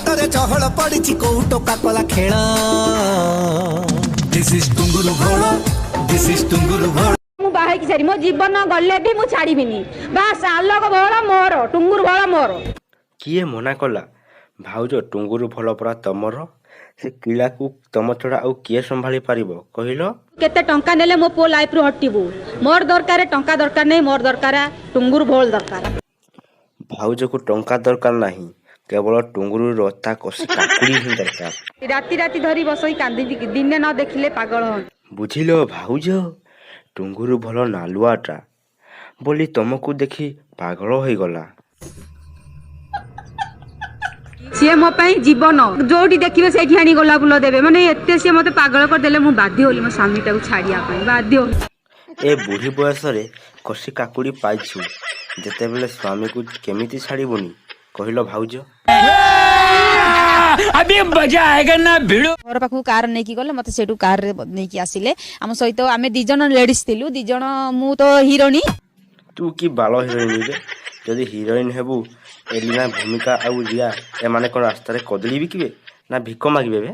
ହାଟରେ ଚହଳ ପଡିଛି, କୋଉ ଟୋକା କଲା ଖେଳ। This is Tunguru Bhol, this is Tunguru Bhol. ମୁଁ ବାହା ହେଇକି ସାରି ମୋ ଜୀବନ ଗଲେ ବି ମୁଁ ଛାଡ଼ିବିନି। ବାସ୍, ଆଲୋକ ଭୋଳ ମୋର, ଟୁଙ୍ଗୁରୁ ଭୋଳ ମୋର। କିଏ ମନା କଲା ଭାଉଜ? ଟୁଙ୍ଗୁରୁ ଭଲ ପରା ତମର। ସେ କିଳାକୁ ତମ ଛଡ଼ା ଆଉ କିଏ ସମ୍ଭାଳି ପାରିବ କହିଲ? କେତେ ଟଙ୍କା ନେଲେ ମୋ ପୁଅ ଲାଇଫରୁ ହଟିବୁ? ମୋର ଦରକାର ଟଙ୍କା ଦରକାର ନାହିଁ, ମୋର ଦରକାର ଟୁଙ୍ଗୁରୁ ଭୋଳ ଦରକାର। ଭାଉଜକୁ ଟଙ୍କା ଦରକାର ନାହିଁ, କେବଳ ଟୁଙ୍ଗୁରୁର ତା କଷି କାକୁଡ଼ି ହିଁ ଦରକାର। ରାତି ରାତି ଧରି ବସେଇ କାନ୍ଦିନ୍ତି, ଦିନେ ନ ଦେଖିଲେ ପାଗଳ ହୁଅନ୍ତି। ବୁଝିଲ ଭାଉଜ, ଟୁଙ୍ଗୁରୁ ଭଲ ନାଲୁଆଟା ବୋଲି ତମକୁ ଦେଖି ପାଗଳ ହେଇଗଲା। ସିଏ ମୋ ପାଇଁ ଜୀବନ। ଯୋଉଠି ଦେଖିବେ ସେଇଠି ଆଣି ଗୋଲାପ ଫୁଲ ଦେବେ। ମାନେ ଏତେ ସିଏ ମତେ ପାଗଳ କରିଦେଲେ, ମୁଁ ବାଧ୍ୟ ହେଲି ମୋ ସ୍ୱାମୀଟାକୁ ଛାଡ଼ିବା ପାଇଁ ବାଧ୍ୟ ହେଲି। ଏ ବୁଢ଼ୀ ବୟସରେ କଷି କାକୁଡ଼ି ପାଇଛୁ ଯେତେବେଳେ, ସ୍ୱାମୀକୁ କେମିତି ଛାଡ଼ିବୁନି କହିଲ ଭାଉଜ? ଘର ପାଖକୁ କାର ନେଇକି ଗଲେ, ମତେ ସେଇଠୁ କାରରେ ନେଇକି ଆସିଲେ। ଆମ ସହିତ ଆମେ 2 ଜଣ ଲେଡିସ୍ ଥିଲୁ, 2 ଜଣ। ମୁଁ ତ ହିରୋଇନ। ତୁ କି ବାଳ ହିରୋଇନ ବେ? ଯଦି ହିରୋଇନ ହେବୁ, ଏଲିନା, ଭୂମିକା ଆଉ ରିୟା ଏମାନେ କ'ଣ ରାସ୍ତାରେ କଦଳୀ ବିକିବେ ନା ଭିକ ମାଗିବେ ବେ?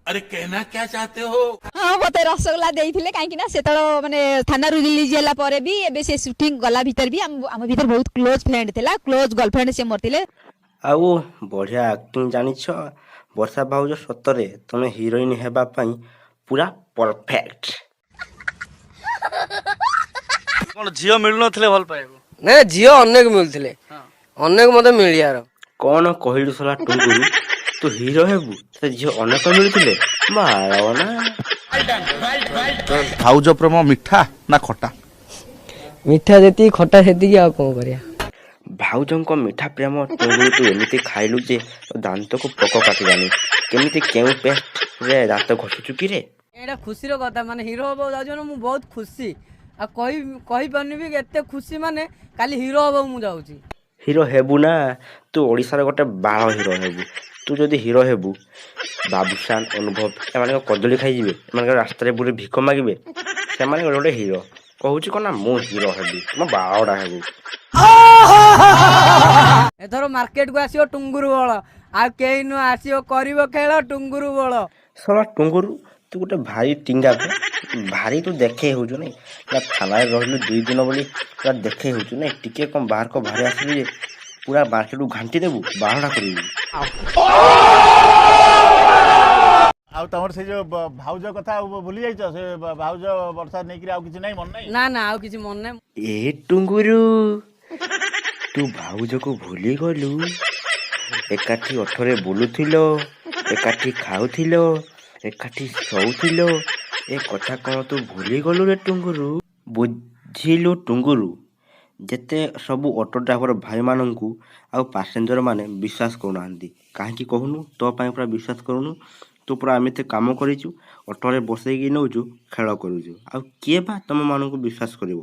अरे, कहना क्या चाहते हो? ହଁ, ମତେ ରସଗୋଲା ଦେଇଥିଲେ। କାହିଁକି ନା ସେତେବେଳେ ମାନେ ଥାନାରୁ ରିଲିଜ ହେଲା ପରେ ବି, ଏବେ ସେ ସୁଟିଂ ଗଲା ଭିତରେ ବି ଆମ ଭିତରେ ବହୁତ କ୍ଲୋଜ ଫ୍ରେଣ୍ଡ ଥିଲା। କ୍ଲୋଜ ଗର୍ଲଫ୍ରେଣ୍ଡ ସେ ମୋର ଥିଲେ। ଆଉ ବଢ଼ିଆ ଆକ୍ଟିଂ ଜାଣିଛ ବର୍ଷା ଭାଉଜ। ସତରେ ତମେ ହିରୋଇନ ହେବା ପାଇଁ ପୁରା ପରଫେକ୍ଟ। କଣ ଝିଅ ମିଳୁନଥିଲେ ଭଲ ପାଇବାକୁ? ନାଇଁ, ଝିଅ ଅନେକ ମିଳୁଥିଲେ, ଅନେକ ମତେ ମିଳିବାର। କ'ଣ କହିଲୁ ଶଳା ଟୁଙ୍ଗୁରୁ? ତୁ ହିରୋ ହେବୁ, ସେ ଝିଅ ଅନେକ ମିଳୁଥିଲେ? ମାଳ ନା। ଭାଉଜ ପ୍ରେମ ମିଠା ନା ଖଟା? ମିଠା ଯେତିକି ଖଟା ସେତିକି, ଆଉ କଣ କରିବା? ଭାଉଜଙ୍କ ମିଠା ପ୍ରେମ ଟୁଙ୍ଗୁରୁ ତୁ ଏମିତି ଖାଇଲୁ ଯେ ତୋ ଦାନ୍ତକୁ ପୋକ କାଟିଲାନି। କେମିତି, କେଉଁ ପେଷ୍ଟରେ ଦାନ୍ତ ଘଷୁଛୁ କିରେ? ଏଇଟା ଖୁସିର କଥା। ମାନେ ହିରୋ ହବାକୁ ଯାଉଛି ମାନେ ମୁଁ ବହୁତ ଖୁସି, ଆଉ କହିପାରୁନି ବି ଏତେ ଖୁସି। ମାନେ କାଲି ହିରୋ ହବାକୁ ମୁଁ ଯାଉଛି। ହିରୋ ହେବୁ ନା, ତୁ ଓଡ଼ିଶାର ଗୋଟେ ବାଳ ହିରୋ ହେବୁ। ତୁ ଯଦି ହିରୋ ହେବୁ, ବାବୁସାନ, ଅନୁଭବ ଏମାନଙ୍କ କଦଳୀ ଖାଇଯିବେ, ଏମାନଙ୍କ ରାସ୍ତାରେ ବୁଲି ଭିକ ମାଗିବେ। ସେମାନେ ଗୋଟେ ଗୋଟେ ହିରୋ କହୁଛି କ'ଣ ନା ମୁଁ ହିରୋ ହେବି। ମୋ ବାଳଟା ହେବୁ। ଏଥର ମାର୍କେଟକୁ ଆସିବ ଟୁଙ୍ଗୁରୁ ବଳ, ଆଉ କେହି ନୁହଁ। ଆସିବ, କରିବ ଖେଳ ଟୁଙ୍ଗୁରୁ ବଳ। ଶଳା ଟୁଙ୍ଗୁରୁ, ତୁ ଗୋଟେ ଭାରି ଟିଙ୍ଗା ବେ। ଭାରି ତୁ ଦେଖେଇ ହଉଛୁ ନାଇଁ ନା? ଥାନାରେ ରହିଲୁ 2 ଦିନ ବୋଲି ପୁରା ଦେଖେଇ ହଉଛୁ ନାଇଁ? ଟିକେ କ'ଣ ବାହାରକୁ ବାହାରି ଆସିଲୁ ଯେ ପୁରା ମାର୍କେଟକୁ ଘାଣ୍ଟି ଦେବୁ, ବାହାରଟା କରିବୁ। ଆଉ ତମର ସେଇ ଯୋଉ ଭାଉଜ କଥା ଆଉ ଭୁଲି ଯାଇଛ? ସେ ଭାଉଜ ବର୍ଷା ନେଇକିରି ଆଉ କିଛି ନାହିଁ, ମନେ ନାହିଁ? ନା ନା, ଆଉ କିଛି ମନେ ନାହିଁ। ଏ ଟୁଙ୍ଗୁରୁ, ତୁ ଭାଉଜକୁ ଭୁଲିଗଲୁ? ଏକାଠି ଅଟୋରେ ବୁଲୁଥିଲ, ଏକାଠି ଖାଉଥିଲ, ଏକାଠି ଶୋଉଥିଲ, ଏ କଥା କ'ଣ ତୁ ଭୁଲିଗଲୁ ରେ ଟୁଙ୍ଗୁରୁ? ବୁଝିଲୁ ଟୁଙ୍ଗୁରୁ, ଯେତେ ସବୁ ଅଟୋ ଡ୍ରାଇଭର ଭାଇମାନଙ୍କୁ ଆଉ ପାସେଞ୍ଜର ମାନେ ବିଶ୍ୱାସ କରୁନାହାନ୍ତି। କାହିଁକି କହୁନୁ? ତୋ ପାଇଁ ପୁରା ବିଶ୍ୱାସ କରୁନୁ। ତୁ ପୁରା ଏମିତି କାମ କରିଛୁ, ଅଟୋରେ ବସେଇକି ନେଉଛୁ, ଖେଳ କରୁଛୁ। ଆଉ କିଏ ବା ତମମାନଙ୍କୁ ବିଶ୍ୱାସ କରିବ?